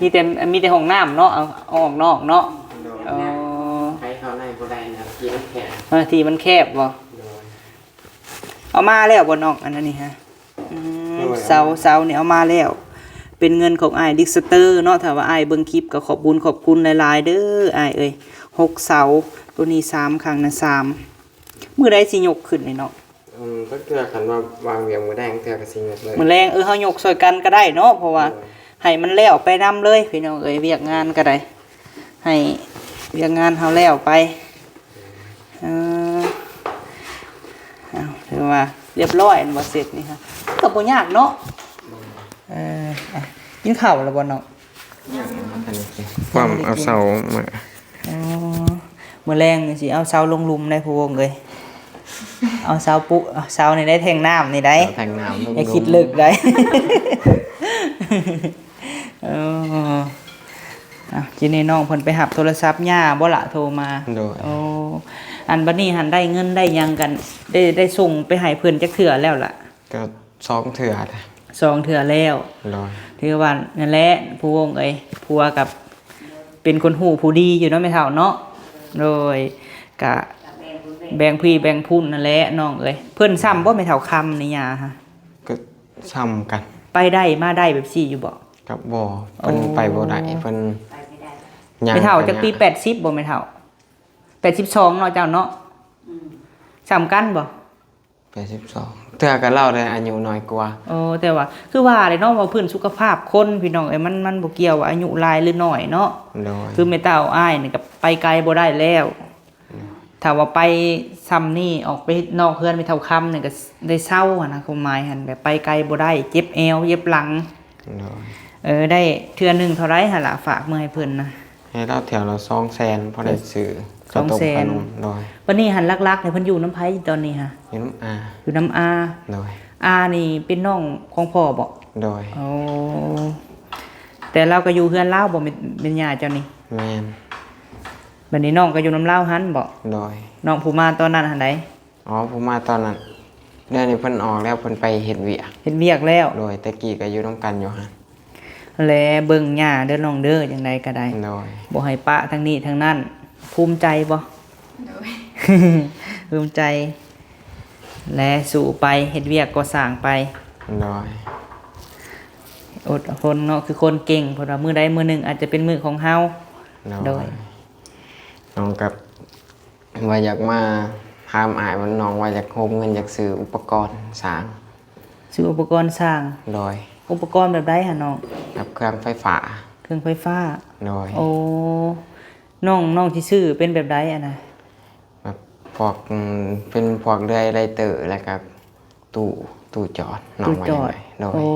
ມີແຕ່ ມີແຕ່ຫ້ອງນ້ຳເນາະ ເອົາ ເອົາອອກນອກເນາະ. ໂດຍ ເອີ ໄປເຂົ້າໃນບໍ່ໄດ້ນະ ທີ່ມັນແຄບ. ເອີ ທີ່ມັນແຄບບໍ່? ໂດຍ ເອົາມາແລ້ວບໍ່ນ້ອງ ອັນນັ້ນນີ້ຮະ? ອືມ ໂດຍ ເສົາ ເສົານີ້ເອົາມາແລ້ວ ເປັນເງິນຂອງອ້າຍດິກສະເຕີເນາະ. ຖ້າວ່າອ້າຍເບິ່ງຄລິບກໍຂອບບຸນຂອບຄຸນຫຼາຍໆເດີອ້າຍເອີຍ. ຫົກເສົາ ໂຕນີ້ສາມ ຂ້າງນັ້ນສາມ ມື້ໃດຊິຍົກຂຶ້ນນີ້ນ້ອງ? ອືມ ຈັກເທື່ອ ຄັນວ່າວາງວຽກມື້ແລງ ເທື່ອກໍຊິຍົກເລີຍ ມື້ແລງ. ເອີ ເຮົາຍົກຊ່ອຍກັນກໍໄດ້ເນາະ ເພາະວ່າ ໂດຍ ໃຫ້ມັນແລ້ວໄປນຳເລີຍພີ່ນ້ອງເອີຍ ວຽກງານກໍໄດ້ ໃຫ້ວຽກງານເຮົາແລ້ວໄປ. ເອີ ເອົາ ຖືວ່າຮຽບຮ້ອຍ ອັນບໍ່ເສັດນີ້ຮະ ກໍບໍ່ຍາກເນາະ. ເອີ ກິນເຂົ້າແລ້ວບໍ່ນ້ອງ? ຍັງ ອັນນີ້ ຄວາມເອົາເສົາມາ ອໍ ມື້ແລງນີ້ຊິເອົາເສົາລົງລຸ່ມໄດ໋ຜູ້ວົງເອີຍ. ເອົາເສົາປຸ ເອົາເສົານີ້ໄດ້ແທ່ງນ້ຳນີ້ໄດ໋ ເອົາແທ່ງນ້ຳລົງ ຢ່າຄິດເລິກໄດ໋. ເອີ ອ່ະ ທີນີ້ນ້ອງເພິ່ນໄປຮັບໂທລະສັບຍ່າບໍ່ລະ ໂທມາ? ໂດຍ ໂອ້ ອັນບັດນີ້ຫັ້ນໄດ້ເງິນໄດ້ຫຍັງກັນ ໄດ້ ໄດ້ສົ່ງໄປໃຫ້ເພິ່ນຈັກເທື່ອແລ້ວລະ? ກໍ ສອງເທື່ອ ສອງເທື່ອແລ້ວ. ໂດຍ ຖືວ່ານັ້ນແຫຼະຜູ້ວົງເອີຍ ຜົວກັບເປັນຄົນຮູ້ຜູ້ດີຢູ່ເນາະແມ່ເຖົ້າເນາະ. ໂດຍ ກະແບ່ງພີ່ແບ່ງພຸ້ນນັ້ນແຫຼະນ້ອງເອີຍ. ເພິ່ນຊ່ຳບໍ່ແມ່ເຖົ້າຄຳນີ້ຍາຫະ? ກໍຊ່ຳກັນ ໄປໄດ້ມາໄດ້ແບບຊີ້ຢູ່ບໍ່? ກໍບໍ່ ເພິ່ນ ໂອ້ ໄປບໍ່ໄດ້ ເພິ່ນ ໄປບໍ່ໄດ້ ຍ່າງ ແມ່ເຖົ້າຈັກປີ? ແປດສິບບໍ່ແມ່ເຖົ້າ? ແປດສິບສອງເນາະ ເຈົ້າເນາະ. ອືມ ຊ່ຳກັນບໍ່? ແປດສິບສອງ ເທື່ອກໍລາວໄດ້ອາຍຸນ້ອຍກວ່າ. ໂອ້ ແຕ່ວ່າຄືວ່າແຫຼະເນາະ ວ່າພື້ນສຸຂະພາບຄົນພີ່ນ້ອງເອີຍ ມັນ ມັນບໍ່ກ່ຽວວ່າອາຍຸຫຼາຍຫຼືໜ້ອຍເນາະ. ໂດຍ ຄືແມ່ເຖົ້າອ້າຍນີ້ກໍໄປໄກບໍ່ໄດ້ແລ້ວ. ໂດຍ ຖ້າວ່າໄປຊ່ຳນີ້ ອອກໄປນອກເຮືອນແມ່ເຖົ້າຄຳນີ້ກໍໄດ້ເຊົາຫັ້ນນະ ຄວາມໝາຍຫັ້ນ ແບບໄປໄກບໍ່ໄດ້ ເຈັບແອວເຈັບຫຼັງ. ໂດຍ ເອີ ໄດ້ເທື່ອໜຶ່ງເທົ່າໃດຫັ້ນລະ ຝາກເມືອໃຫ້ເພິ່ນນະ? ໃຫ້ລາວເທື່ອລະສອງແສນ ພໍໄດ້ຊື້ ສອງແສນ ເຂົ້າຕົ້ມຂະໜົມ. ໂດຍ ບັດນີ້ຫັ້ນຫຼັກໆນີ້ເພິ່ນຢູ່ນຳໃຜຕອນນີ້ຫະ? ຢູ່ນຳອາ ຢູ່ນຳອາ. ໂດຍ ອານີ້ເປັນນ້ອງຂອງພໍ່ບໍ່? ໂດຍ ໂອ້ ແຕ່ລາວກໍຢູ່ເຮືອນລາວບໍ່ແມ່ນ ແມ່ນຍ່າເຈົ້ານີ້? ແມ່ນ. ບັດນີ້ນ້ອງກໍຢູ່ນຳລາວຫັ້ນບໍ່? ໂດຍ ນ້ອງຜູ້ມາຕອນນັ້ນຫັ້ນໃດ? ອໍ ຜູ້ມາຕອນນັ້ນ ດຽວນີ້ເພິ່ນອອກແລ້ວ ເພິ່ນໄປເຮັດວຽກ ເຮັດວຽກແລ້ວ. ໂດຍ ແຕ່ກີ້ກໍຢູ່ນຳກັນຢູ່ຫັ້ນ. ແລະເບິ່ງຍ່າເດີນ້ອງເດີ ຈັ່ງໃດກໍໄດ້ ໂດຍ ບໍ່ໃຫ້ປະທັງນີ້ທັງນັ້ນ. ພູມໃຈບໍ່? ໂດຍ ພູມໃຈ ແລະສູ້ໄປ ເຮັດວຽກກໍ່ສ້າງໄປ. ໂດຍ ອົດທົນເນາະ ຄືຄົນເກັ່ງ ເພິ່ນວ່າມື້ໃດມື້ໜຶ່ງອາດຈະເປັນມື້ຂອງເຮົາ. ໂດຍ ໂດຍ ນ້ອງກັບ ວ່າຢາກມາຖາມອ້າຍວ່າ ນ້ອງວ່າຢາກໂຮມເງິນ ຢາກຊື້ອຸປະກອນສ້າງ. ຊື້ອຸປະກອນສ້າງ? ໂດຍ ອຸປະກອນແບບໃດຫະນ້ອງ? ແບບເຄື່ອງໄຟຟ້າ. ເຄື່ອງໄຟຟ້າ? ໂດຍ ໂອ້ ນ້ອງ ນ້ອງຊິຊື້ເປັນແບບໃດຫັ້ນນະ? ແບບພວກ ອືມ ເປັນພວກເລື່ອຍໄລເຕີ ແລ້ວກໍຕູ້ ຕູ້ຈອດ ນ້ອງວ່າຈັ່ງໃດ? ຕູ້ຈອດ. ໂດຍ ໂອ້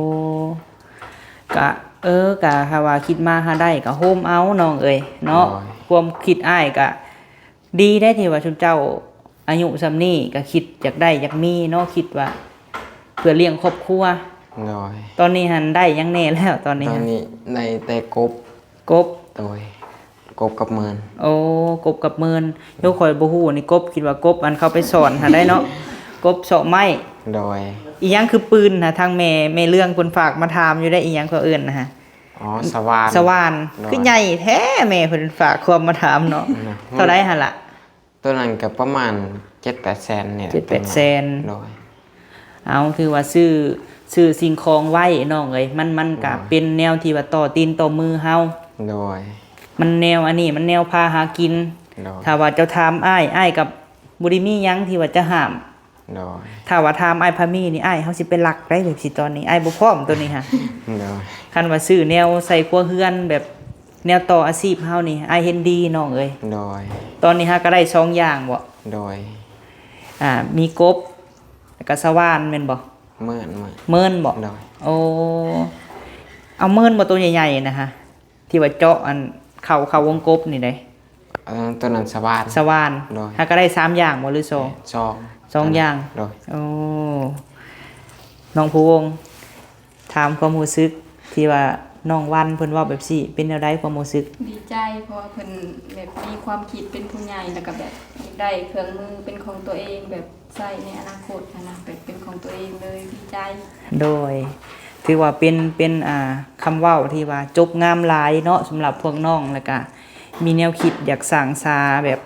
ກະ ເອີ ກະຖ້າວ່າຄິດມາຫາໄດ້ກະໂຮມເອົານ້ອງເອີຍເນາະ. ໂດຍ ຄວາມຄິດອ້າຍກະ ດີໄດ໋ທີ່ວ່າຊຸມເຈົ້າອາຍຸຊ່ຳນີ້ກໍຄິດຢາກໄດ້ຢາກມີເນາະ ຄິດວ່າເພື່ອລ້ຽງຄອບຄົວ. ໂດຍ ຕອນນີ້ຫັ້ນໄດ້ຫຍັງແດ່ແລ້ວຕອນນີ້? ຕອນນີ້ໄດ້ແຕ່ກົບ. ກົບ? ໂດຍ ກົບກັບເມີນ. ໂອ້ ກົບກັບເມີນ. ໂດຍ ໂດຍ ຂ້ອຍບໍ່ຮູ້ນີ້ ກົບ ຄິດວ່າກົບອັນເຂົາໄປສອນຫັ້ນໄດ໋ເນາະ ກົບເຊາະໄມ້. ໂດຍ ອີຫຍັງຄືປືນນະ? ທາງແມ່ ແມ່ເລື່ອງເພິ່ນຝາກມາຖາມຢູ່ໄດ໋ ອີຫຍັງເຂົາເອີ້ນນະຫະ? ອໍ ສະຫວ່ານ. ສະຫວ່ານ. ໂດຍ ຄືໃຫຍ່ແທ້ ແມ່ເພິ່ນຝາກຄວາມມາຖາມເນາະ. ໂດຍ ເທົ່າໃດຫັ້ນລະ? ໂຕນັ້ນກໍປະມານເຈັດແປດແສນນີ້ແຫຼະ. ເຈັດແປດແສນ. ໂດຍ ເອົາ ຖືວ່າຊື້ ຊື້ສິ່ງຂອງໄວ້ນ້ອງເອີຍ ມັນ ມັນກໍ ໂດຍ ເປັນແນວທີ່ວ່າຕໍ່ຕີນຕໍ່ມືເຮົາ. ໂດຍ ມັນແນວອັນນີ້ ມັນແນວພາຫາກິນ. ໂດຍ ຖ້າວ່າເຈົ້າຖາມອ້າຍ ອ້າຍກໍບໍ່ໄດ້ມີຫຍັງທີ່ວ່າຈະຫ້າມ. ໂດຍ ຖ້າວ່າຖາມອ້າຍພາມີນີ້ ອ້າຍເຮົາຊິໄປລັກໄດ໋ ແບບຊິຕອນນີ້ອ້າຍບໍ່ພ້ອມໂຕນີ້ຫະ. ໂດຍ ຄັນວ່າຊື້ແນວໃສ່ຄົວເຮືອນ ແບບແນວຕໍ່ອາຊີບເຮົານີ້ ອ້າຍເຫັນດີນ້ອງເອີຍ. ໂດຍ ຕອນນີ້ຫາກໍໄດ້ສອງຢ່າງບໍ? ໂດຍ ອ່າ ມີກົບ ແລ້ວກໍສະຫວ່ານແມ່ນບໍ? ເມີນ ເມີນ. ເມີນບໍ? ໂດຍ ໂອ້ ເອົາເມີນບໍ່ ໂຕໃຫຍ່ໆນະຫະ? ທີ່ວ່າເຈາະອັນເຂົ້າ ເຂົ້າວົງກົບນີ້ເດ້. ເອີ ໂຕນັ້ນສະຫວ່ານ. ສະຫວ່ານ. ໂດຍ ຫາກໍໄດ້ສາມຢ່າງບໍ່ ຫຼືສອງ? ແມ່ນ ສອງ. ສອງຢ່າງ. ໂດຍ ໂອ້ ນ້ອງພູວົງ ຖາມຄວາມຮູ້ສຶກທີ່ວ່າ ນ້ອງວັນເພິ່ນເວົ້າແບບຊີ້ ເປັນແນວໃດຄວາມຮູ້ສຶກ? ດີໃຈ ເພາະວ່າເພິ່ນແບບມີຄວາມຄິດເປັນຜູ້ໃຫຍ່ ແລ້ວກໍແບບຢາກໄດ້ເຄື່ອງມືເປັນຂອງຕົວເອງ ແບບໃຊ້ໃນອະນາຄົດຫັ້ນນະ ແບບເປັນຂອງຕົວເອງເລີຍ ດີໃຈ. ໂດຍ ຖືວ່າເປັນ ເປັນ ອ່າ ຄຳເວົ້າທີ່ວ່າຈົບງາມຫຼາຍເນາະ ສຳລັບພວກນ້ອງ ແລ້ວກະມີແນວຄິດຢາກສ້າງສາແບບ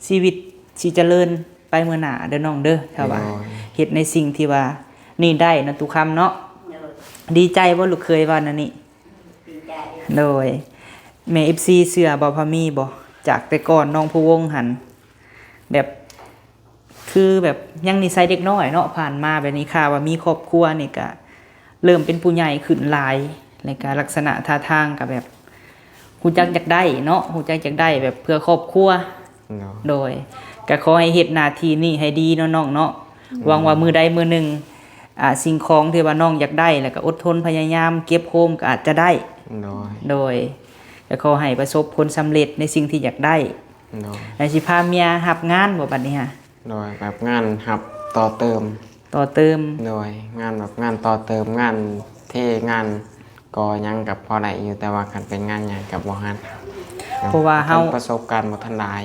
ຊີວິດຊິຈະເລີນໄປເມືອໜ້າເດີນ້ອງເດີ ຖ້າວ່າ ໂດຍ ເຮັດໃນສິ່ງທີ່ວ່ານີ້ໄດ້ເນາະ ຕຸຄຳເນາະ. ໂດຍ ດີໃຈບໍ່ລູກເຂີຍວ່າແນວນີ້? ດີໃຈ. ໂດຍ ແມ່ເອັຟຊີເຊື່ອບໍ່ ພາມີບໍ່ ຈາກແຕ່ກ່ອນນ້ອງພູວົງຫັ້ນ ແບບ ຄືແບບຍັງນິໄສເດັກນ້ອຍເນາະ ຜ່ານມາແບບນີ້ ຂ່າວວ່າມີຄອບຄົວນີ້ກະ ເລີ່ມເປັນຜູ້ໃຫຍ່ຂຶ້ນຫຼາຍ ແລ້ວກະລັກສະນະທ່າທາງກະແບບຮູ້ຈັກຢາກໄດ້ເນາະ ຮູ້ຈັກຢາກໄດ້ແບບເພື່ອຄອບຄົວ. ໂດຍ ໂດຍ ກະຂໍໃຫ້ເຮັດໜ້າທີ່ນີ້ໃຫ້ດີເນາະນ້ອງເນາະ. ອືມ ຫວັງວ່າມື້ໃດມື້ໜຶ່ງ ອ່າ ສິ່ງຂອງທີ່ວ່ານ້ອງຢາກໄດ້ ແລ້ວກະອົດທົນພະຍາຍາມເກັບໂຮມກະອາດຈະໄດ້. ໂດຍ ໂດຍ ກະຂໍໃຫ້ປະສົບຜົນສຳເລັດໃນສິ່ງທີ່ຢາກໄດ້. ໂດຍ ແລ້ວຊິພາເມຍຮັບງານບໍ່ບັດນີ້ຫະ? ໂດຍ ແບບງານຮັບຕໍ່ເຕີມ. ຕໍ່ເຕີມ. ໂດຍ ງານແບບງານຕໍ່ເຕີມ ງານເທ ງານກໍ່ຫຍັງກໍພໍໄດ້ຢູ່ ແຕ່ວ່າຄັນເປັນງານໃຫຍ່ກໍບໍ່ຮັນ ເພາະວ່າເຮົາປະສົບການບໍ່ທັນຫຼາຍ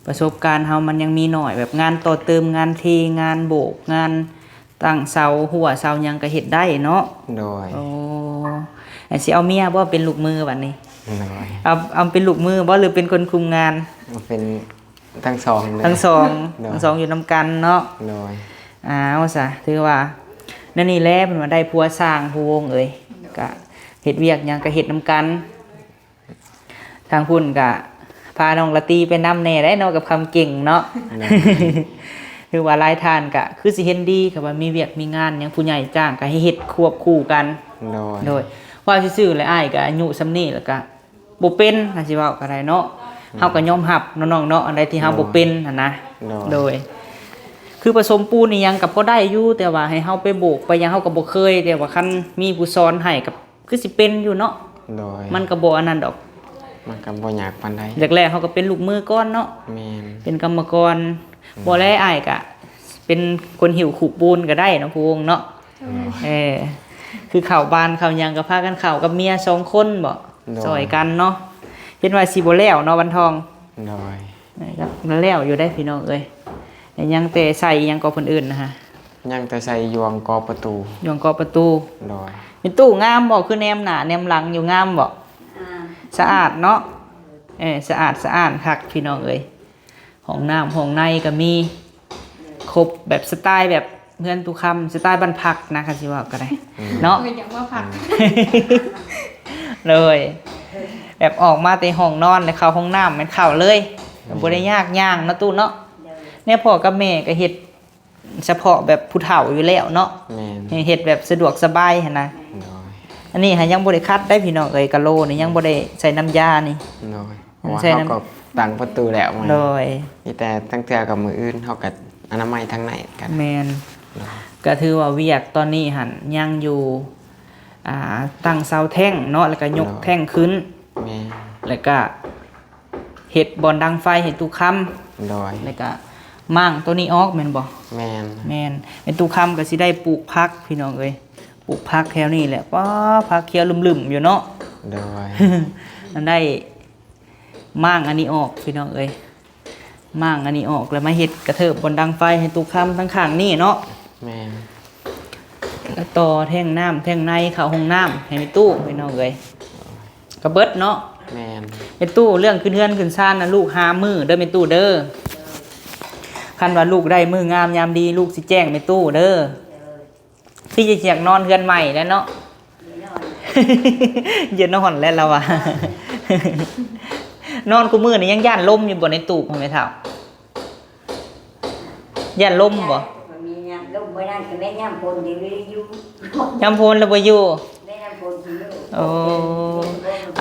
ປະສົບການເຮົາມັນຍັງມີໜ້ອຍ ແບບງານຕໍ່ເຕີມ ງານເທ ງານໂບກ ງານຕັ້ງເສົາ ຮົ້ວເສົາຫຍັງກໍເຮັດໄດ້ເນາະ. ໂດຍ ໂອ້ ອັນຊິເອົາເມຍບໍ່ເປັນລູກມືບັດນີ້? ໂດຍ ເອົາ ເອົາເປັນລູກມືບໍ່ ຫຼືເປັນຄົນຄຸມງານ? ເອົາເປັນ ທັງສອງເລີຍ ທັງສອງ ໂດຍ ທັງສອງຢູ່ນຳກັນເນາະ. ໂດຍ ເອົາຊະ ຖືວ່າແນວນີ້ແຫຼະ ເພິ່ນວ່າໄດ້ຜົວຊ່າງ ພູວົງເອີຍ ກະເຮັດວຽກຫຍັງກະເຮັດນຳກັນ. ທາງພຸ້ນກະພານ້ອງລາຕີໄປນຳແດ່ໄດ໋ເນາະ ກັບຄຳເກັ່ງເນາະ. ໂດຍ ຖືວ່າຫຼາຍທ່ານກະຄືຊິເຫັນດີ ຄັນວ່າມີວຽກມີງານຫຍັງ ຜູ້ໃຫຍ່ຈ້າງກະໃຫ້ເຮັດຄວບຄູ່ກັນ. ໂດຍ ໂດຍ ເວົ້າຊື່ໆແຫຼະ ອ້າຍກະອາຍຸສ່ຳນີ້ແລ້ວກະ ບໍ່ເປັນ ຖ້າຊິເວົ້າກໍໄດ້ເນາະ. ອືມ ເຮົາກໍຍອມຮັບເນາະນ້ອງເນາະ ອັນໃດທີ່ເຮົາ ໂດຍ ບໍ່ເປັນຫັ້ນນະ. ໂດຍ ໂດຍ ຄືປະສົມປູນອີ່ຫຍັງກໍພໍໄດ້ຢູ່ ແຕ່ວ່າໃຫ້ເຮົາໄປໂບກໄປຫຍັງເຮົາກໍບໍ່ເຄີຍ ແຕ່ວ່າຄັນມີຜູ້ສອນໃຫ້ກໍຄືຊິເປັນຢູ່ເນາະ. ໂດຍ ມັນກໍບໍ່ອັນນັ້ນດອກ ມັນກໍບໍ່ຍາກປານໃດ. ແລກໆເຮົາກໍເປັນລູກມືກ່ອນເນາະ. ແມ່ນ ເປັນກຳມະກອນ. ອືມ ບໍ່ແລ ອ້າຍກໍເປັນຄົນຫິ້ວຄູບປູນກໍໄດ້ເນາະ ພູວົງເນາະ. ໂດຍ ເອີ ຄືເຂົ້າບ້ານເຂົ້າຫຍັງກໍພາກັນເຂົ້າກັບເມຍສອງຄົນບໍ? ໂດຍ ຊ່ອຍກັນເນາະ. ເຫັນວ່າຊິບໍ່ແລ້ວເນາະ ວັນທອງ. ໂດຍ ແລ້ວຢູ່ເດ້ພີ່ນ້ອງເອີຍ ຍັງແຕ່ໃສ່ຫຍັງກໍເພິ່ນເອີ້ນນະຫະ? ຍັງແຕ່ໃສ່ຢວງກໍປະຕູ. ຢວງກໍປະຕູ. ໂດຍ ແມ່ຕູ້ງາມບໍ່? ຄືແນມໜ້າແນມຫຼັງຢູ່ ງາມບໍ່? ອາ ສະອາດເນາະ. ເອີ ສະອາດສະອ້ານຄັກພີ່ນ້ອງເອີຍ. ຫ້ອງນ້ຳຫ້ອງໃນກໍມີ ຄົບແບບສະໄຕແບບເຮືອນຕູ້ຄຳ ສະໄຕບ້ານພັກນະ ຄັນຊິເວົ້າກໍໄດ້ ອືມ ເນາະ. ເອີ ຢາກມາພັກ ໂດຍ ແບບອອກມາແຕ່ຫ້ອງນອນແລ້ວເຂົ້າຫ້ອງນ້ຳແມ່ນເຂົ້າເລີຍ ໂດຍ ບໍ່ໄດ້ຍາກຍ່າງເນາະຕູ້ເນາະ. ໂດຍ ແນວພໍ່ກັບແມ່ກໍເຮັດສະເພາະແບບຜູ້ເຖົ້າຢູ່ແລ້ວເນາະ. ແມ່ນ ເຮັດແບບສະດວກສະບາຍຫັ້ນນະ. ໂດຍ ອັນນີ້ຫາຍັງບໍ່ໄດ້ຂັດໄດ໋ພີ່ນ້ອງເອີຍ ກະໂລນີ້ຍັງບໍ່ໄດ້ໃສ່ນ້ຳຢານີ້. ໂດຍ ເພາະວ່າເຮົາກໍຕັ້ງປະຕູແລ້ວ. ໂດຍ ມີແຕ່ຕັ້ງເທື່ອກັບມື້ອື່ນເຮົາກໍອະນາໄມທາງໃນກັນ. ແມ່ນ ໂດຍ ກໍຖືວ່າວຽກຕອນນີ້ຫັ້ນຍັງຢູ່ ອ່າ ຕັ້ງເສົາແທ່ງເນາະ ແລ້ວກໍຍົກ ໂດຍ ແທ່ງຂຶ້ນ. ແມ່ນ ແລ້ວກໍເຮັດບ່ອນດັງໄຟໃຫ້ຕູ້ຄຳ. ໂດຍ ແລ້ວກໍມ້າງໂຕນີ້ອອກແມ່ນບໍ່? ແມ່ນ ແມ່ນ ແມ່ຕູ້ຄຳກໍຊິໄດ້ປູກຜັກພີ່ນ້ອງເອີຍ ປູກຜັກແຖວນີ້ແຫຼະ. ປ້າ ຜັກຂຽວລຶ້ມໆຢູ່ເນາະ. ໂດຍ ໄດ້ ມ້າງອັນນີ້ອອກພີ່ນ້ອງເອີຍ ມ້າງອັນນີ້ອອກ ແລ້ວມາເຮັດກະເທີບບ່ອນດັງໄຟໃຫ້ຕູ້ຄຳທາງຂ້າງນີ້ເນາະ. ແມ່ນ ແລ້ວຕໍ່ແທ່ງນ້ຳແທ່ງໃນເຂົ້າຫ້ອງນ້ຳໃຫ້ແມ່ຕູ້ພີ່ນ້ອງເອີຍ ກະເບິດເນາະ. ແມ່ນ ແມ່ຕູ້ ເລື່ອງຂຶ້ນເຮືອນຂຶ້ນຊານນະ ລູກຫາມື້ເດີແມ່ຕູ້ເດີ. ຄັນວ່າລູກໄດ້ມື້ງາມຍາມດີ ລູກຊິແຈ້ງແມ່ຕູ້ເດີ. ຄືຈະຢາກນອນເຮືອນໃໝ່ແລ້ວເນາະ. ຢ່ານອນ ຢ່ານອນແລ້ວລາວວ່າ. ນອນຄູ່ມື້ນີ້ຍັງຢ້ານລົມຢູ່ບໍ່ໃນຕູບ ພໍ່ແມ່ເຖົ້າ? ຢ້ານລົມບໍ່? ມັນມີຍາມລົມ ມື້ນັ້ນກໍແມ່ນຍາມຝົນ ດຽວນີ້ຢູ່ ຍາມຝົນແລ້ວບໍ່ຢູ່. ແມ່ນຍາມຝົນຊິຢູ່. ໂອ້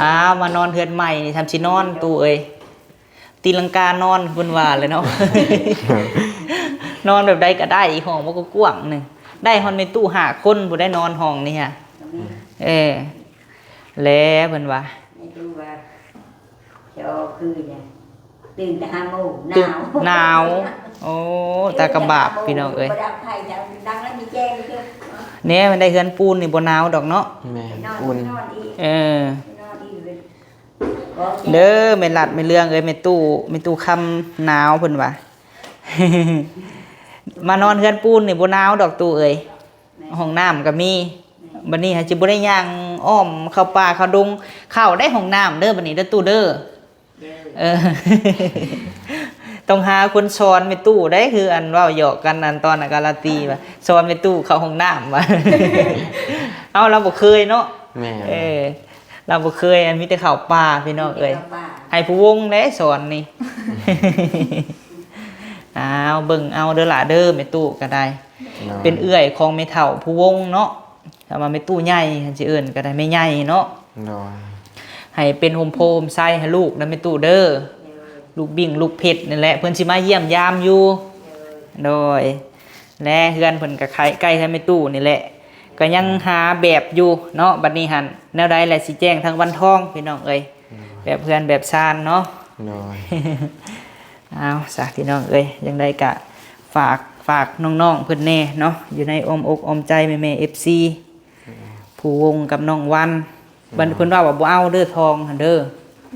ອ້າວ ມານອນເຮືອນໃໝ່ນີ້ ທຳຊິນອນ ຕູ້ເອີຍ. ຕີລັງການອນເພິ່ນວ່າແຫຼະເນາະ. ນອນແບບໃດກໍໄດ້ ຫ້ອງມັນກໍກວ້າງໜຶ່ງ ໄດ້ຮອດແມ່ຕູ້ຫ້າຄົນພຸ້ນໄດ໋ ນອນຫ້ອງນີ້ຫະ. ເອີ ແລະເພິ່ນວ່າ ແມ່ຕູ້ວ່າ ເຈົ້າຄືຫຍັງ ຕື່ນແຕ່ຫ້າໂມງ ຕື່ນ ໜາວ ໜາວ. ໂອ້ ຕາກະບາບພີ່ນ້ອງເອີຍ ບໍ່ດັງໄຟ ດັງ ດັງແລ້ວມີແຈ້ງຢູ່. ແນ່ ມັນໄດ້ເຮືອນປູນນີ້ບໍ່ໜາວດອກເນາະ. ແມ່ນ ໄປນອນ ອຸ່ນ ໄປນອນອີກ ເອີ ໄປນອນອີກເລີຍ. ເດີແມ່ລັດແມ່ເລື່ອງເອີຍ ແມ່ຕູ້ ແມ່ຕູ້ຄຳໜາວເພິ່ນວ່າ. ມານອນເຮືອນປູນນີ້ບໍ່ໜາວດອກຕູ້ເອີຍ. ແມ່ນ ຫ້ອງນ້ຳກໍມີ. ແມ່ນ ບັດນີ້ຫາຊິບໍ່ໄດ້ຍ່າງອ້ອມເຂົ້າປ່າເຂົ້າດົງ ເຂົ້າໄດ້ຫ້ອງນ້ຳເດີ ບັດນີ້ເດີຕູ້ເດີ. ເອີ ຕ້ອງຫາຄົນສອນແມ່ຕູ້ໄດ໋ ຄືອັນເວົ້າຫຍອກກັນ ອັນຕອນອາກາລາຕີວ່າ ສອນແມ່ຕູ້ເຂົ້າຫ້ອງນ້ຳວ່າ. ເອົາ ລາວບໍ່ເຄີຍເນາະ. ແມ່ນ ເອີ ລາວບໍ່ເຄີຍ ອັນມີແຕ່ເຂົ້າປ່າພີ່ນ້ອງເອີຍ. ມີແຕ່ເຂົ້າປ່າ ໃຫ້ຜູ້ວົງແຫຼະສອນນີ້. ອ້າວ ເບິ່ງເອົາເດີຫຼ້າເດີ ແມ່ຕູ້ກໍໄດ້. ໂດຍ ເປັນເອື້ອຍຂອງແມ່ເຖົ້າຜູ້ວົງເນາະ. ຖ້າວ່າແມ່ຕູ້ໃຫຍ່ ຄັນຊິເອີ້ນກໍໄດ້ ແມ່ໃຫຍ່ເນາະ. ໂດຍ ໃຫ້ເປັນຮົ່ມໂພຮົ່ມໄຊໃຫ້ລູກນະແມ່ຕູ້ເດີ. ໂດຍ ລູກບິ້ງລູກເພັດນີ້ແຫຼະ ເພິ່ນຊິມາຢ້ຽມຢາມຢູ່. ໂດຍ ໂດຍ ແລະເຮືອນເພິ່ນກໍໃກ້ ໃກ້ເຮືອນແມ່ຕູ້ນີ້ແຫຼະ ກໍຍັງຫາແບບຢູ່ເນາະ. ບັດນີ້ຫັ້ນແນວໃດແຫຼະຊິແຈ້ງທາງວັນທອງພີ່ນ້ອງເອີຍ. ໂດຍ ແບບເຮືອນແບບຊານເນາະ. ໂດຍ ເອົາຊະພີ່ນ້ອງເອີຍ ຈັ່ງໃດກະຝາກ ຝາກນ້ອງໆເພິ່ນແດ່ເນາະ ຢູ່ໃນອ້ອມອົກອ້ອມໃຈແມ່ໆ ເອັຟຊີ ຜູ້ວົງກັບນ້ອງວັນ. ບັດ ໂດຍ ເພິ່ນເວົ້າວ່າບໍ່ເອົາເດີທອງຫັ້ນເດີ.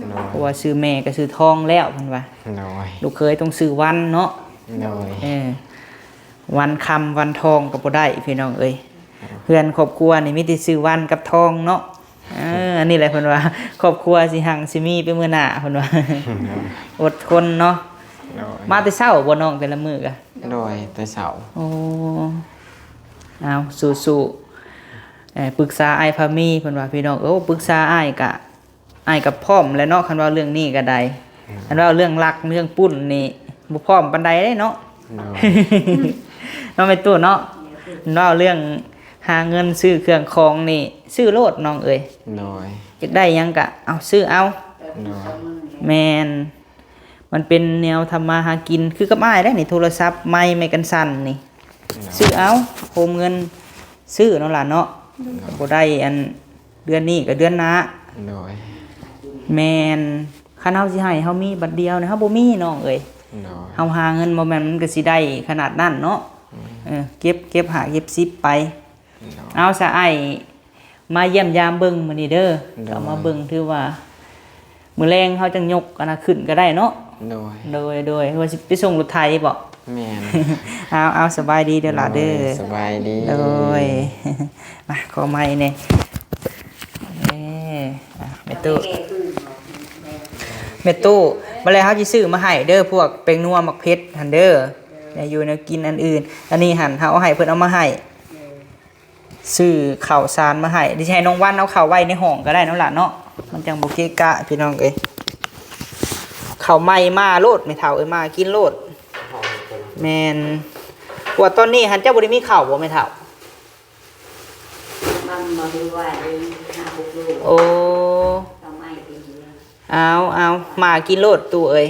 ໂດຍ ເພາະວ່າຊື່ແມ່ກໍຊື່ທອງແລ້ວເພິ່ນວ່າ. ໂດຍ ລູກເຂີຍຕ້ອງຊື່ວັນເນາະ. ໂດຍ ເອີ ວັນຄຳວັນທອງກໍບໍ່ໄດ້ພີ່ນ້ອງເອີຍ. ໂດຍ ເຮືອນຄອບຄົວນີ້ມີແຕ່ຊື່ວັນກັບທອງເນາະ. ເອີ ອັນນີ້ແຫຼະເພິ່ນວ່າ ຄອບຄົວຊິຮັ່ງຊິມີໄປມື້ໜ້າເພິ່ນວ່າ. ໂດຍ ອົດທົນເນາະ. ໂດຍ ມາແຕ່ເຊົ້າບໍ່ນ້ອງແຕ່ລະມື້ກະ? ໂດຍ ແຕ່ເຊົ້າ. ໂອ້ ເອົາ ສູ້ໆ. ເອີ ປຶກສາອ້າຍພາມີເພິ່ນວ່າ ພີ່ນ້ອງເອີຍ. ໂອ້ ປຶກສາອ້າຍກະ ອ້າຍກໍພ້ອມແຫຼະເນາະ ຄັນເວົ້າເລື່ອງນີ້ກໍໄດ້. ອືມ ຄັນເວົ້າເລື່ອງລັກເລື່ອງປຸ້ນນີ້ບໍ່ພ້ອມປານໃດເດ້ເນາະ. ໂດຍ ເນາະແມ່ຕູ້ເນາະ. ເວົ້າເລື່ອງຫາເງິນຊື້ເຄື່ອງຂອງນີ້ ຊື້ໂລດນ້ອງເອີຍ. ໂດຍ ຢາກໄດ້ຫຍັງກະເອົາ ຊື້ເອົາ. ໂດຍ ແມ່ນ ມັນເປັນແນວທຳມາຫາກິນ ຄືກັບອ້າຍໄດ໋ນີ້ ໂທລະສັບ ໄມ ໄມກັນສັ່ນນີ້. ໂດຍ ຊື້ເອົາ ໂຮມເງິນຊື້ເນາະຫຼານເນາະ. ໂດຍ ບໍ່ໄດ້ອັນ ເດືອນນີ້ກໍເດືອນໜ້າ. ໂດຍ ແມ່ນ ຄັນເຮົາຊິໃຫ້ ເຮົາມີບັດດຽວນີ້ ເຮົາບໍ່ມີນ້ອງເອີຍ. ໂດຍ ເຮົາຫາເງິນບໍ່ແມ່ນມັນກໍຊິໄດ້ຂະໜາດນັ້ນເນາະ. ແມ່ນ ເອີ ເກັບ ເກັບຫ້າເກັບສິບໄປ. ໂດຍ ເອົາຊະ ອ້າຍມາຢ້ຽມຢາມເບິ່ງມື້ນີ້ເດີ. ໂດຍ ເອົາມາເບິ່ງ ຖືວ່າມື້ແລງເຮົາຈັ່ງຍົກອັນນັ້ນຂຶ້ນກໍໄດ້ເນາະ. ໂດຍ ໂດຍ ໂດຍ ວ່າຊິໄປສົ່ງລົດໄຖບໍ? ແມ່ນ ເອົາ ເອົາ ສະບາຍດີເດີຫຼ້າເດີ. ໂດຍ ສະບາຍດີ. ໂດຍ ມາ ຂໍໄມແດ່. ເອີ ອ່ະ ແມ່ຕູ້ ແມ່ຕູ້ ມາແລ້ວ ເຮົາຊິຊື້ມາໃຫ້ເດີ ພວກແປ້ງນົວ ໝາກເຜັດຫັ້ນເດີ ແນວຢູ່ແນວກິນອັນອື່ນ. ອັນນີ້ຫັ້ນ ເຮົາເອົາໃຫ້ ເພິ່ນເອົາມາໃຫ້. ຊື້ເຂົ້າສານມາໃຫ້ ຊິໃຫ້ນ້ອງວັນເອົາເຂົ້າໄວ້ໃນຫ້ອງກໍໄດ້ເນາະຫຼ້າເນາະ ມັນຈັ່ງບໍ່ເກະກະພີ່ນ້ອງເອີຍ. ເຂົ້າໃໝ່ມາໂລດແມ່ເຖົ້າເອີຍ ມາກິນໂລດ. ແມ່ນ ວ່າຕອນນີ້ຫັ້ນເຈົ້າບໍ່ໄດ້ມີເຂົ້າບໍ່ແມ່ເຖົ້າ? ມັນບໍ່ໄດ້ວ່າໄດ້ຫ້າຫົກໂລ. ໂອ້ ເຂົ້າໃໝ່ໄປຢູ່. ເອົາ ເອົາ ມາກິນໂລດຕູ້ເອີຍ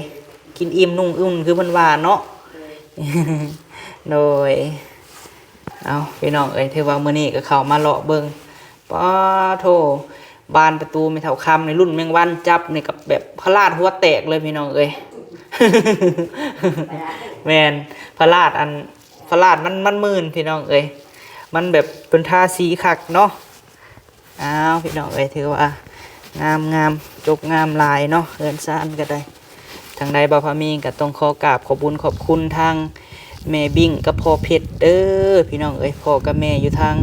ກິນອີ່ມນຸ່ງອຸ່ນຄືເພິ່ນວ່າເນາະ. ໂດຍ ເອົາ ພີ່ນ້ອງເອີຍ ຖືວ່າມື້ນີ້ກໍເຂົ້າມາເລາະເບິ່ງ ປາໂທ ບານປະຕູແມ່ເຖົ້າຄຳນີ້ ລຸ້ນແມງວັນຈັບນີ້ກໍແບບພະລາດຫົວແຕກເລີຍພີ່ນ້ອງເອີຍ. ແມ່ນ ພະລາດ ອັນ ພະລາດມັນ ມັນມື່ນພີ່ນ້ອງເອີຍ ມັນແບບເພິ່ນທາສີຄັກເນາະ. ອ້າວ ພີ່ນ້ອງເອີຍ ຖືວ່າງາມໆ ຈົບງາມຫຼາຍເນາະ ເຮືອນຊານກໍໄດ້. ທາງໃດບ່າວພາມີກໍຕ້ອງຂໍກາບຂອບບຸນຂອບຄຸນທາງແມ່ບິ້ງກັບພໍ່ເພັດເດີພີ່ນ້ອງເອີຍ. ພໍ່ກັບແມ່ຢູ່ທາງ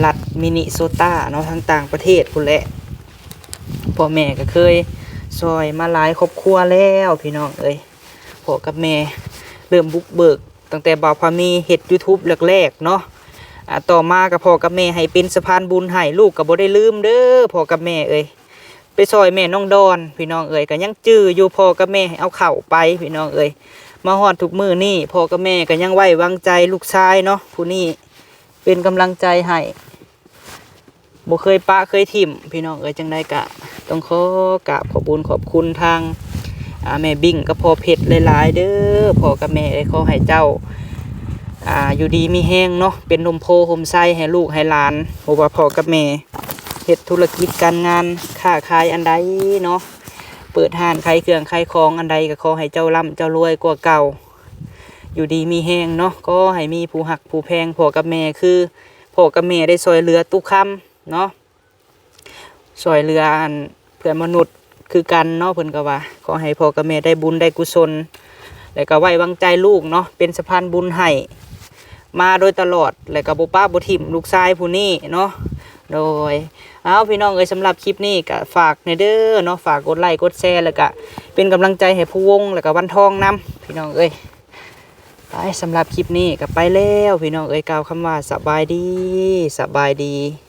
ລັດມິນິໂຊຕາເນາະ ທາງຕ່າງປະເທດພຸ້ນແຫຼະ. ພໍ່ແມ່ກໍເຄີຍຊ່ອຍມາຫຼາຍຄອບຄົວແລ້ວພີ່ນ້ອງເອີຍ. ພໍ່ກັບແມ່ເລີ່ມບຸກເບີກ ຕັ້ງແຕ່ບ່າວພາມີເຮັດຢູທູບແລກໆເນາະ ອາ ຕໍ່ມາກໍພໍ່ກັບແມ່ໃຫ້ເປັນສະພານບຸນໃຫ້ ລູກກໍບໍ່ໄດ້ລືມເດີພໍ່ກັບແມ່ເອີຍ. ໄປຊ່ອຍແມ່ນ້ອງດອນພີ່ນ້ອງເອີຍ ກໍຍັງຈື່ຢູ່ ພໍ່ກັບແມ່ໃຫ້ເອົາເຂົ້າໄປພີ່ນ້ອງເອີຍ. ມາຮອດທຸກມື້ນີ້ ພໍ່ກັບແມ່ກໍຍັງໄວ້ວາງໃຈລູກຊາຍເນາະ ຜູ້ນີ້ເປັນກຳລັງໃຈໃຫ້. ບໍ່ເຄີຍປະເຄີຍຖິ້ມພີ່ນ້ອງເອີຍ. ຈັ່ງໃດກະຕ້ອງຂໍກາບຂອບບຸນຂອບຄຸນທາງ ອາ ແມ່ບິ້ງກັບພໍ່ເພັດຫຼາຍໆເດີ. ພໍ່ກັບແມ່ເອີຍ ຂໍໃຫ້ເຈົ້າ ອາ ຢູ່ດີມີແຮງເນາະ ເປັນຮົ່ມໂພຮົ່ມໄຊໃຫ້ລູກໃຫ້ຫຼານ. ບໍ່ວ່າພໍ່ກັບແມ່ເຮັດທຸລະກິດການງານຄ້າຂາຍອັນໃດເນາະ ເປີດຮ້ານຂາຍເຄື່ອງຂາຍຂອງອັນໃດ ກໍຂໍໃຫ້ເຈົ້າລ່ຳເຈົ້າລວຍກວ່າເກົ່າ ຢູ່ດີມີແຮງເນາະ. ຂໍໃຫ້ມີຜູ້ຮັກຜູ້ແພງພໍ່ກັບແມ່ຄື ພໍ່ກັບແມ່ໄດ້ຊ່ອຍເຫຼືອຕຸຄຳເນາະ ຊ່ອຍເຫຼືອອັນເພື່ອນມະນຸດຄືກັນເນາະ ເພິ່ນກໍວ່າ ຂໍໃຫ້ພໍ່ກັບແມ່ໄດ້ບຸນໄດ້ກຸສົນ ແລ້ວກໍໄວ້ວາງໃຈລູກເນາະ ເປັນສະພານບຸນໃຫ້ມາໂດຍຕະຫຼອດ ແລ້ວກໍບໍ່ປະບໍ່ຖິ້ມລູກຊາຍຜູ້ນີ້ເນາະ. ໂດຍ ເອົາ ພີ່ນ້ອງເອີຍ ສຳລັບຄລິບນີ້ກໍຝາກແດ່ເດີເນາະ ຝາກກົດໄລກົດແຊ ແລ້ວກໍເປັນກຳລັງໃຈໃຫ້ພູວົງ ແລ້ວກໍວັນທອງນຳ ພີ່ນ້ອງເອີຍ. ໄປ ສຳລັບຄລິບນີ້ກໍໄປແລ້ວ ພີ່ນ້ອງເອີຍ ກ່າວຄຳວ່າສະບາຍດີ ສະບາຍດີ.